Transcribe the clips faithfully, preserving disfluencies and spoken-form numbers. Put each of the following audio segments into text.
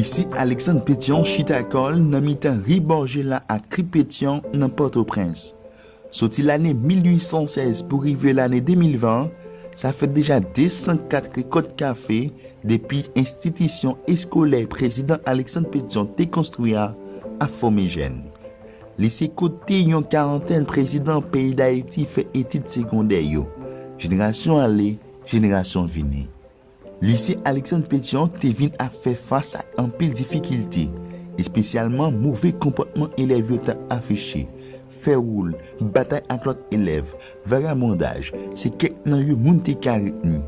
Lise Alexandre Pétion chita kò l nan mitan ri Bòjela ak ri Pétion nan Pòtoprens. Soti lane mil uit san sèz pou rive lane de mil ven, sa fè deja de san kat rekòt kafe depi enstitisyon eskolè Prezidan Alexandre Pétion te konstwi a ap fòme jèn. Lise kote yon karantèn prezidan peyi Dayiti fè etid segondè yo. Jenerasyon ale, jenerasyon vini. Lise Alexandre Pétion te vin ap fè fas ak anpil difikilte, espesyalman move konpòtman elèv yo t ap afiche, fè woul, batay ak lòt elèv, vagabondaj, se kèk nan yo moun te ka retni.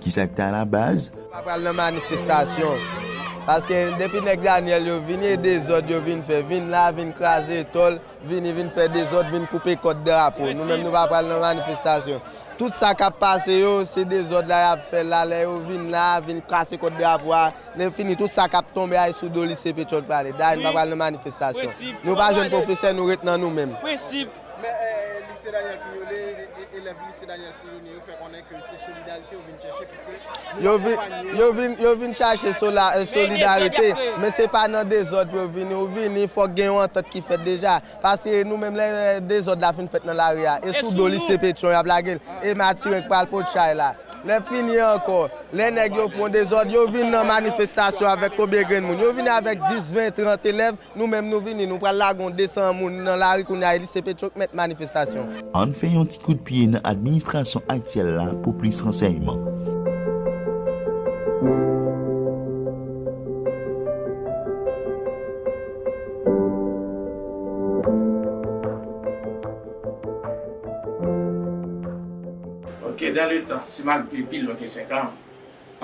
Kisa k te alabaz? Pa pral nan manifestasyon. Paske depi nèg Daniel yo vini, e dezòd yo vin fè. Vin la, vin kraze tòl, vini, vin fè dezòd, vin koupe kòd drapo. Nou menm, nou pa pral nan manifestasyon. Tout sa k ap pase yo, se dezòd la y ap fè la. Lè yo vin la, vin kase kòd drapo a. Lè fini, tout sa k ap tonbe a, e sou do Lise Pétion l prale. Dayè, nou pa pral nan manifestasyon. Nou pa jwenn pwofesè, nou ret nan nou menm. Men, eh, Lise Daniel Filioné, e- e- elèv Lise Daniel Filioné yo fè konnen ke se solidarite yo vin chèche pou ke nou Yo vin, akonpanye yo. Yo vin, yo vin chache sola, eh, solidarite, men se pa nan dezòd pou yo vini. Ou vini, fòk gen yon antant ki fèt deja. Paske nou menm, lè dezòd la fin fèt nan lari a, e sou do Lise Pétion y ap lage l. E Mathurin k pral pot chay la. Lè fini ankò, lè nèg yo fè yon dezòd, yo vin nan manifestasyon avèk konbyen grenn moun? Yo vini avèk dis, ven, trant elèv. Nou menm nou vini, nou pral lage yon de san moun nan lari kounye a, e Lise Pétion k mèt manifestasyon. Ann fè yon ti kout pye nan administrasyon aktyèl la pou plis ransèyman. Ok, dans le temps, si m al pi, pi lwen ke senk an,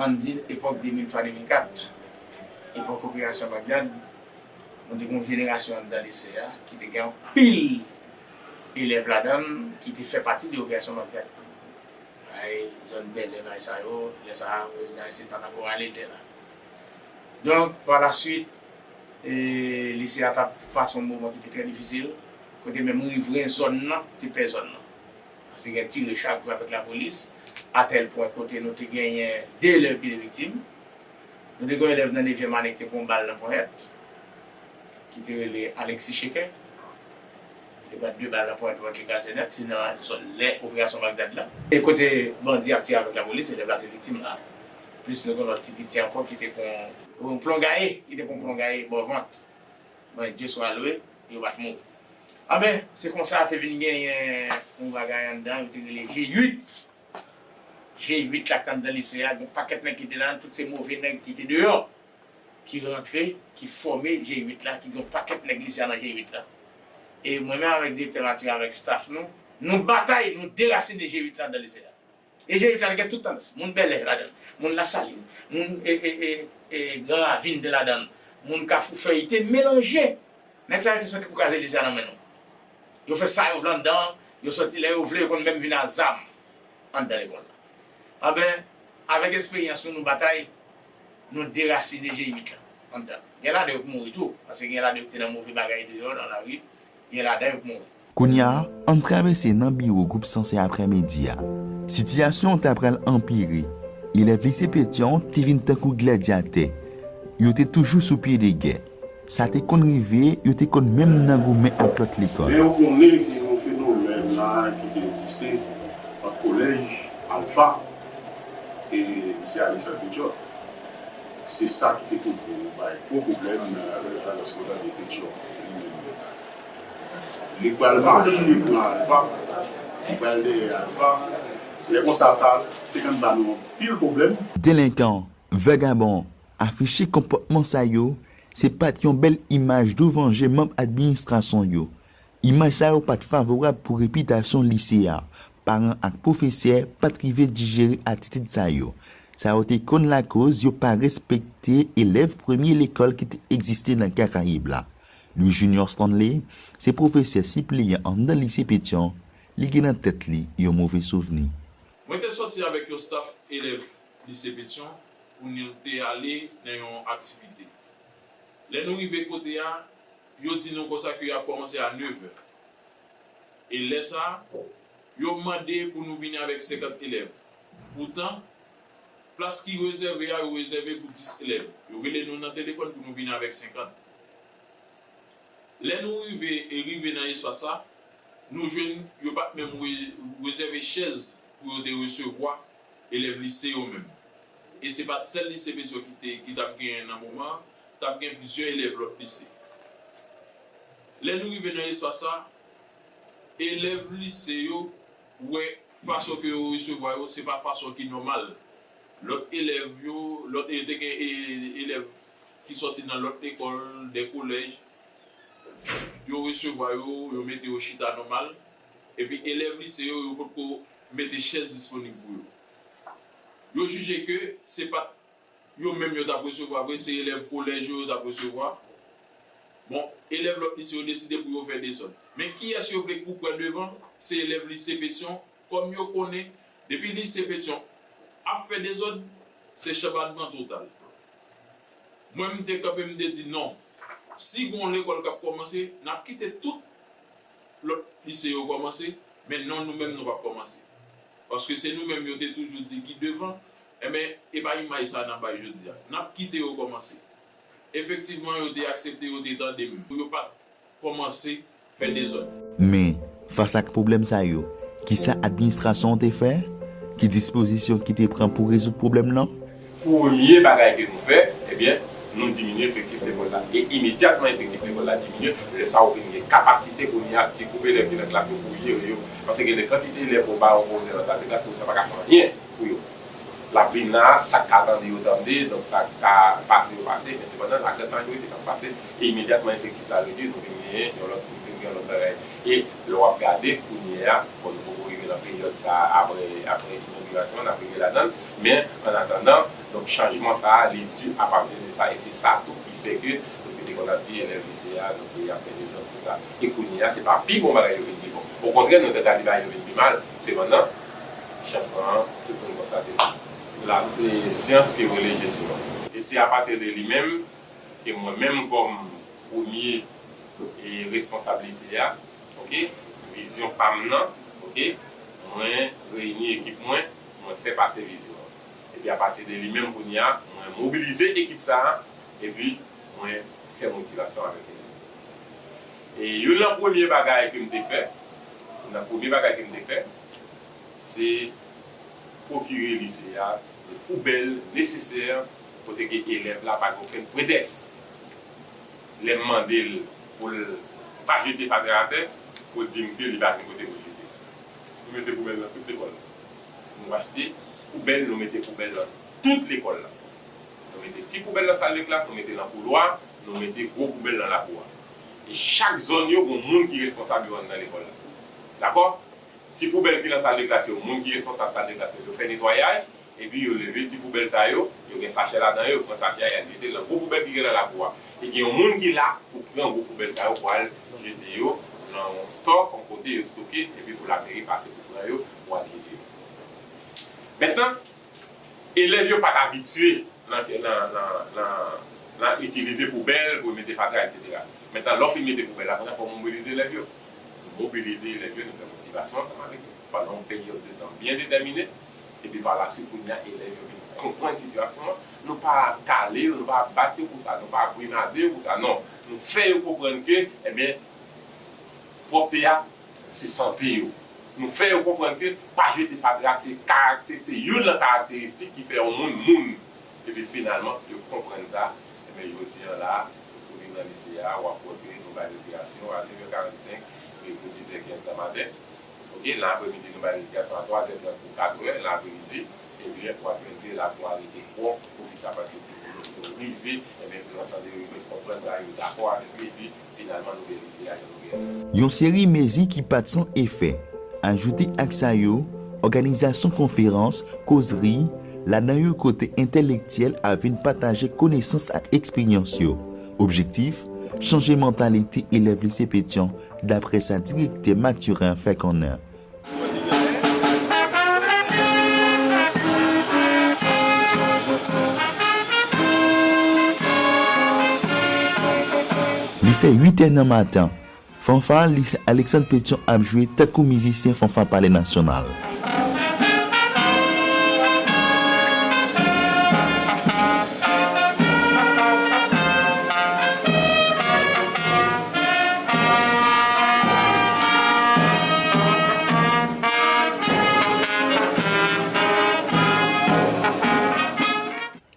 ann di epòk de mil twa de mil kat, epòk operasyon Bagdad, nou te gen yon jenerasyon anndan lise a ki te gen anpil elèv ladan l ki te fè pati de operasyon Bagdad. Ay, zòn Bèlè, bagay sa yo, lè sa a, prezidan Aristide pa t ankò ale tè la. Donk, pa la swit, e, lise a t ap pase yon moman ki te trè difisil, kote menm rivren zòn nan te pè zòn nan. Paske te gen tire chak jou avèk lapolis, atèl pwen kote nou te genyen de elèv ki te viktim. Nou te gen yon elèv nan nevyèm ane ki te pran yon bal nan ponyèt, ki te rele Alexis Cheke. Li te pran de bal nan ponyèt, ponyèt li kraze nèt, se nan zòn lè operasyon Bagdad la. E kote bandi ap tire avèk lapolis, elèv la te viktim la. Plis nou gen lòt ti piti ankò ki te pran yon plon gaye, ki te pran yon plon gaye bò vant. Men Dye swa lwe, yo pa t mouri. Anben, se konsa te vin genyen yon bagay anndan, yo te rele G uit. G uit la k t anndan lise a, gen yon pakèt nèg ki te ladan, tout se move nèg ki te deyò, ki rantre, ki fòme G uit la, ki gen yon pakèt nèg lise a nan G uit la. E mwen menm avèk direktè Mathurin avèk staff nou, nou batay, nou derasine G uit la anndan lise a. E G uit la te gen tout tandans. Moun Bèlè ladan l, moun Lasalin, moun e, e, e, e, Gran Ravin te ladan l, moun Kafou Fèy te melanje. Nèg sa yo te soti pou kraze lise a nan men nou. Yo fè sa yo vle anndan, yo soti lè yo vle, yo konn menm vin a zam anndan lekòl la. Anben, avèk esperyans nou, nou batay, nou derasine G uit la anndan. Gen ladan yo k mouri tou, paske gen ladan yo k te nan move bagay deyò, nan lari, gen ladan yo k mouri. Kounye a, ann travèse nan biwo gwoup Sansè aprèmidi a. Sitiyasyon an ta pral anpire. Elèv lise Petyon te vin tankou gladyatè. Yo te toujou sou pye de gè. Sa te konn rive, yo te konn menm nan goumen ak lòt lekòl. Men yo konnen gen yon fenomèn la ki te egziste ant kolèj Alfa e lise Alexandre Pétion. Se sa ki te konn bay gwo pwoblèm nan lajans lokal de Petyon li menm. Li pral mache pran Alfa, li pral dèyè Alfa. Lè konsa, sa te konn ba nou anpil pwoblèm. Delenkan, vagabon, afiche konpòtman sa yo, se pa t yon bèl imaj douvan je manm administrasyon yo. Imaj sa yo pa t favorab pou repitasyon lise a. Paran ak pwofesè pa t rive dijere atitid sa yo. Sa yo te konn lakoz yo pa respekte elèv premye lekòl ki te egziste nan Karayib la. Louis Junior Stanley se pwofesè sipleyan anndan lise Petyon, li gen nan tèt li yon move souvni. Mwen te sòti avèk yon staf elèv lise Petyon pou nou te ale nan yon aktivite. Lè nou rive kote a, yo di nou konsa ke y ap kòmanse a nevè. E lè sa a, yo mande pou nou vini avèk senkant elèv. Poutan, Plas ki rezève a, yo rezève pou dis elèv. Yo rele nou nan telefòn pou nou vini avèk senkant. Lè nou rive e rive nan espas sa, nou jwenn yo pa t menm re- rezève chèz pou yo te resevwa elèv lise yo menm. E se pa t sèl lise Petyon ki te ki t ap genyen nan moman an, t ap gen plizyè elèv lòt lise. Lè nou rive nan espas sa, elèv lise yo wè fason ke yo resevwa yo, se pa fason ki nòmal. Lòt elèv yo, lòt e te gen e- elèv ki sòti nan lòt lekòl, de kolèj, yo resevwa yo, yo mete yo chita nòmal, epi elèv lise yo, yo potko mete chèz disponib pou yo. Yo jije ke se pa t yo menm yo t ap resevwa vre, se elèv kolèj yo yo t ap resevwa. Bon, elèv lòt lise yo deside pou yo fè dezòd. Men kiyès yo vle pou pran devan? Se elèv lise Petyon, kòm yo konnen, depi lise Petyon ap fè dezòd, se chanbadman total. Mwen, m te kanpe, m te di non. Si gon lekòl k ap kòmanse, n ap kite tout lòt lise yo kòmanse, men non, nou menm nou p ap kòmanse. Paske se nou menm yo te toujou di ki devan, enben, e pa imaj sa n ap bay jodi a. N ap kite yo kòmanse. Efektivman, yo te aksepte, yo te tande m. Yo pa t kòmanse fè dezòd. Men, fas ak pwoblèm sa yo, kisa administrasyon an te fè? Ki dispozisyon ki te pran pou rezoud pwoblèm nan? Premye bagay ke nou fè, ebyen, nou diminye efektif lekòl la. E imedyatman efektif lekòl la diminye, lè sa a ou vin gen kapasite kounye a ti gwoup elèv ki nan klas yo pou jere yo. Paske gen de kantite elèv ou ba yon pwofesè nan sal de klas, pwofesè a pa ka fè anyen pou yo. L ap vin la, sa k ka tande yo tande, donk sa k ka pase yo pase, men sepandan, lagrand majorite p ap pase, e imedyatman efektif la redui, nou vin genyen yon lòt, nou vin gen yon lòt bagay. E lè w ap gade, kounye a, bon, nou poko rive nan peryòd sa a, apre, apre inogirasyon an, n ap rive ladan l, men, an atandan, donk, chanjman sa a, li di apati de sa, e se sa tou ki fè ke, donk, yo te konn ap di elèv lise a, donk, y ap fè dezòd, tou sa. E kounye a, se pa pi bon bagay yo vin pi bon. Okontrè, nou te ka di bagay yo vin pi mal, sepandan, chanjman an, tout moun konstate l. La, se syans ke yo rele jesyon. E se apati de li menm ke mwen menm kòm premye e responsab lise a, oke, vizyon pa m nan, oke, mwen reyini ekip mwen, mwen fè pase vizyon an. Epi apati de li menm kounye a, mwen mobilize ekip sa a, epi mwen fè motivasyon avèk elèv yo. E youn nan premye bagay ke m te fè, youn nan premye bagay ke m te fè, se pwokire lise a de poubèl nesesè kote ke elèv la pa gen okenn pretèks. Lè m mande l pou l pa jete fatra atè, pou l di m ke li pa gen kote pou l jete. Nou mete poubèl nan tout lekòl la. Nou achte poubèl, nou mete poubèl nan tout lekòl la. Nou mete ti poubèl nan sal de klas, nou mete nan koulwa, nou mete gwo poubèl nan lakou a. E chak zòn yo, gon moun ki responsab yo anndan lekòl la. Dakò? Ti poubèl ki nan sal de klas yo, moun ki responsab sal de klas yo, yo fè netwayaj, epi yo leve ti poubèl sa yo, yo gen sachè ladan yo, yo pran sachè a, y al jete l nan gwo poubèl ki gen nan lakou a. E gen yon moun ki la pou pran gwo poubèl sa yo, pou al jete yo nan yon stòk, yon kote yo stoke, epi pou lameri pase pou pran yo, pou al jete yo. Mentnan, elèv yo pa t abitye nan, nan, nan, nan, nan itilize poubèl pou mete fatra, etsetera. Mentnan, lè w fin mete poubèl la, kounye a fò w mobilize elèv yo. Nou mobilize elèv yo, nou fè motivasyon ansanm avèk yo pandan yon peryòd de tan byen detèmine. Epi pa laswit, kounye a, elèv yo vin konprann sitiyasyon an. Nou pa kale yo, nou pa bat yo pou sa, nou pa brimade yo pou sa. Non, nou fè yo konprann ke, ebyen, pwòpte a, se sante yo. Nou fè yo konprann ke pa jete fatra se karakte, se youn nan karakteristik ki fè yon moun moun. Epi finalman, yo konprann sa. Ebyen, jodi a la, si w vin nan lise a, w ap wè ke nou bay rekreyasyon a nèf è karannsenk e pou dis è kenz nan maten. Oke, nan apremidi, nou bay rekreyasyon a twa è trant pou kat è nan apremidi. Ebyen, w ap jwenn ke lakou a rete pwòp. Poukisa? Paske timoun yo rive, ebyen, transande yo, rive konprann sa, yo dakò avèk yo, epi finalman, nou gen lise a, nou gen. Yon seri mezi ki pa t san efè. Ajoute ak sa yo, òganizasyon konferans, kozri, ladan yo kote entèlektyèl a vin pataje konesans ak eksperyans yo. Objektif, chanje mantalite elèv lise Petyon, daprè sa direktè Mathurin fè konnen. Li fè uit è nan maten. Fanfa lise Alexandre Pétion ap jwe tankou mizisyen fanfa Palè Nasyonal.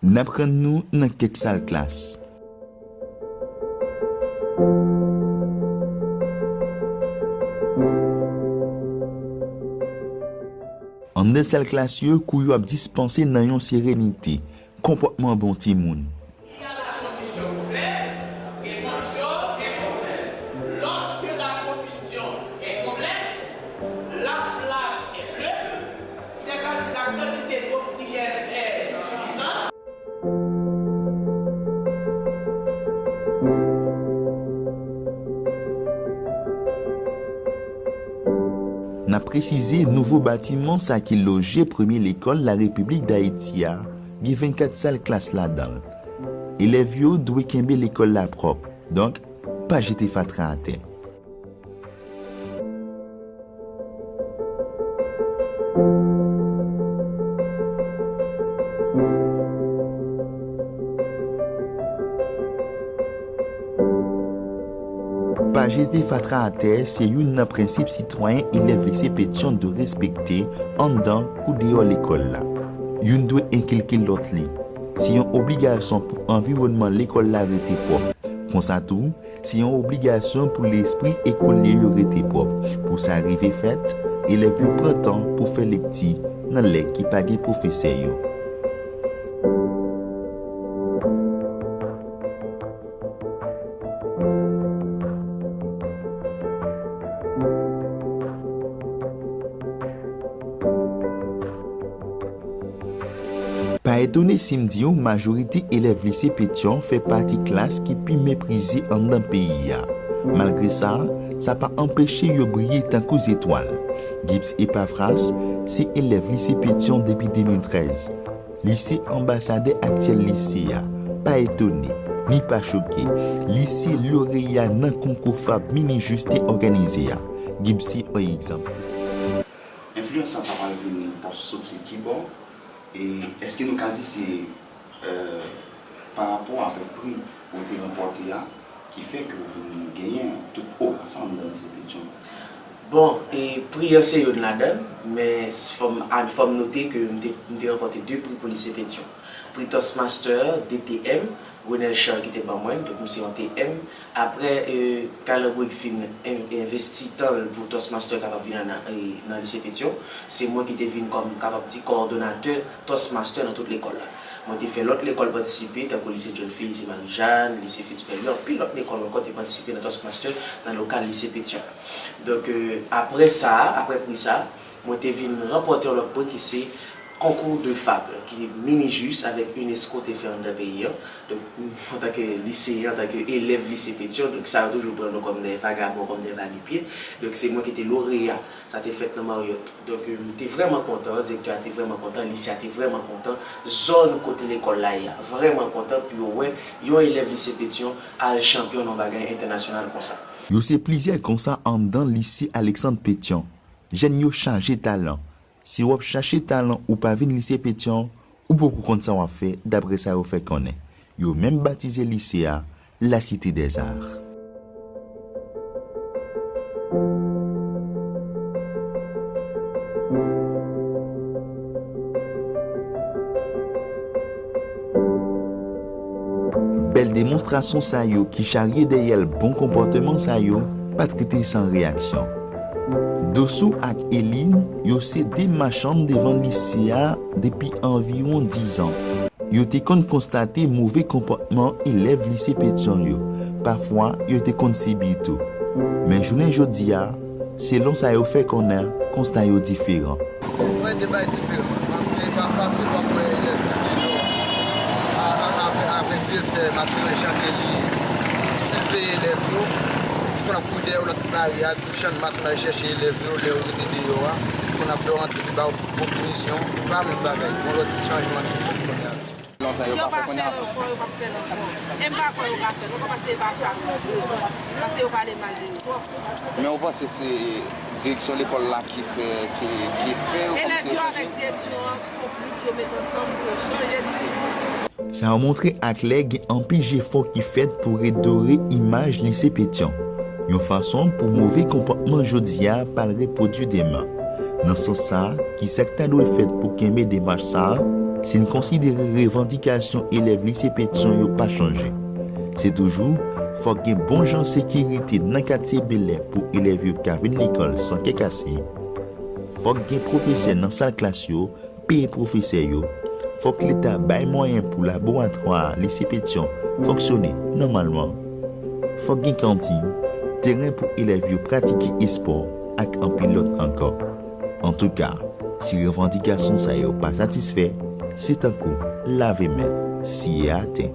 N ap rann nou nan kèk sal klas. Anndan sal klas yo, kou yo ap dispanse nan yon serenite, konpòtman bon timoun. Il y a la condition complète et condition incomplète. Lorsque la condition est complète, la flamme est bleue, c'est-à-dire la quantité d'oxygène est suffisante. N ap presize, nouvo batiman sa ki loje premye lekòl Larepiblik Dayiti a gen vennkat sal klas ladan l. Elèv yo dwe kenbe lekòl la pwòp, donk, pa jete fatra atè. Pa jete fatra atè se youn nan prensip sitwayen elèv lise Petyon dwe respekte anndan kou deyò lekòl la. Youn dwe enkilke lòt li. Se yon obligasyon pou anviwònman lekòl la rete pwòp. Konsa tou, se yon obligasyon pou lespri ekolye yo rete pwòp. Pou sa rive fèt, elèv yo pran tan pou fè lekti nan lè ki pa gen pwofesè yo. Pa etone si m di w majorite elèv lise Petyon fè pati klas ki pi meprize anndan peyi a. Malgre sa, sa pa anpeche yo briye tankou zetwal. Gibbs Epaphras se elèv lise Petyon depi de mil trèz. Li se anbasadè aktyèl lise a. Pa etone, ni pa choke. Li se loreya nan konkou fab Minijus te òganize a. Gibbs se yon egzanp. Enfliyans sa ta pral vini, ta soti ki bò? E èske nou ka di se, euh, pa rapò avèk pri ou te ranpòte a ki fè ke ou vin genyen tout ona sa anndan lise Petyon? Bon, e pri an se youn ladan l, men fò m, a, fò m note ke m te, m te ranpòte de pri pou lise Petyon. Pri Toastmaster, D T M, Renel Charles ki te ban mwen l, donk m se yon T M. Apre, e, Kyler Bouygues fin en-, envesti tan l pou Toastmaster kapab vin nan, e, nan lise Petyon, se mwen ki te vin kòm, kapab di, kowòdonatè Toastmaster nan tout lekòl la. Mwen te fè lòt lekòl patisipe, tankou lise John Field, lise Marie Jeanne, lise Fitzpatrick, anpil lòt lekòl ankò te patisipe nan Toastmaster nan lokal lise Petyon. Donk, e, apre sa, apre pri sa, mwen te vin ranpòte yon lòt pri ki se Concours de Fable, ki Minijus avèk unesco te fè anndan peyi an. Donk, antanke liseyen, antanke elèv lise Petyon, donk sa yo toujou pran nou kòm de vagabon, kòm de valipye. Donk, se mwen ki te loreya. Sa te fèt nan Marriott. Donk, e, m te vrèman kontan, direktè a te vrèman kontan, lise a te vrèman kontan, zòn kote lekòl la ye a vrèman kontan pou yo wè yon elèv lise Petyon al chanpyon nan yon bagay entènasyonal konsa. Yo se plizyè konsa anndan lise Alexandre Pétion. Jèn yo chaje talan. Si w ap chache talan ou pa vin lise Petyon, ou poko konn sa w ap fè, daprè sa yo fè konnen. Yo menm batize lise a La Cité des Arts. Bèl demonstrasyon sa yo ki charye dèyè l bon konpòteman sa yo pa t rete san reyaksyon. Dosou ak Eline, yo se de machann devan lise a depi anviwon diz an. Yo te konn konstate move konpòtman elèv lise Petyon yo. Pafwa, yo te konn sibi tou. Men jounen jodi a, selon sa yo fè konnen, konsta yo diferan. Mwen de bay diferan, paske e pa fasil w ap wè elèv yo deyò a, a, avè-, avèk direktè Mathurin Jean ke li siveye elèv yo, li konn ap kouri dèyè w nan tout lari a, tout Channmas, konn al chèche elèv yo, lè yo rete deyò a, konn ap fè yo rantre, epi ba yo bon pinisyon, e pa menm bagay, gon lòt chanjman ki fèt kounye a. Lontan yo pa fè, kounye a fè. Yo pa fè l ankò, yo p ap fè l ankò. E m pa kwè yo ka fè l ankò, paske e pa sa nou bezwen, paske yo pale mal de yo twòp. Men ou panse se direksyon lekòl la ki fè, ki, ki fè yo konn se... Elèv yo avèk direksyon an konplis, yo met ansanm pou yo chanje lise. Sa yo montre aklè gen anpil jefò ki fèt pou redore imaj lise Petyon. yon fason pou move konpòtman jodi a pa al repwodui demen. Nan sans sa a, kisa k ta dwe fèt pou kenbe demach sa a? Si n konsidere revandikasyon elèv lise Petyon yo pa chanje. Se toujou, fòk gen bon jan sekirite nan katye Belè pou elèv yo ka vin lekòl san kè kase. Fòk gen pwofesè nan sal klas yo, peye pwofesè yo. Fòk Leta bay mwayen pou laboratwa lise Petyon fonksyone nòmalman. Fòk gen kantin, teren pou elèv yo pratike espò ak anpil lòt ankò. Antouka, si revandikasyon sa yo pa satisfè, se tankou lave men, siye atè.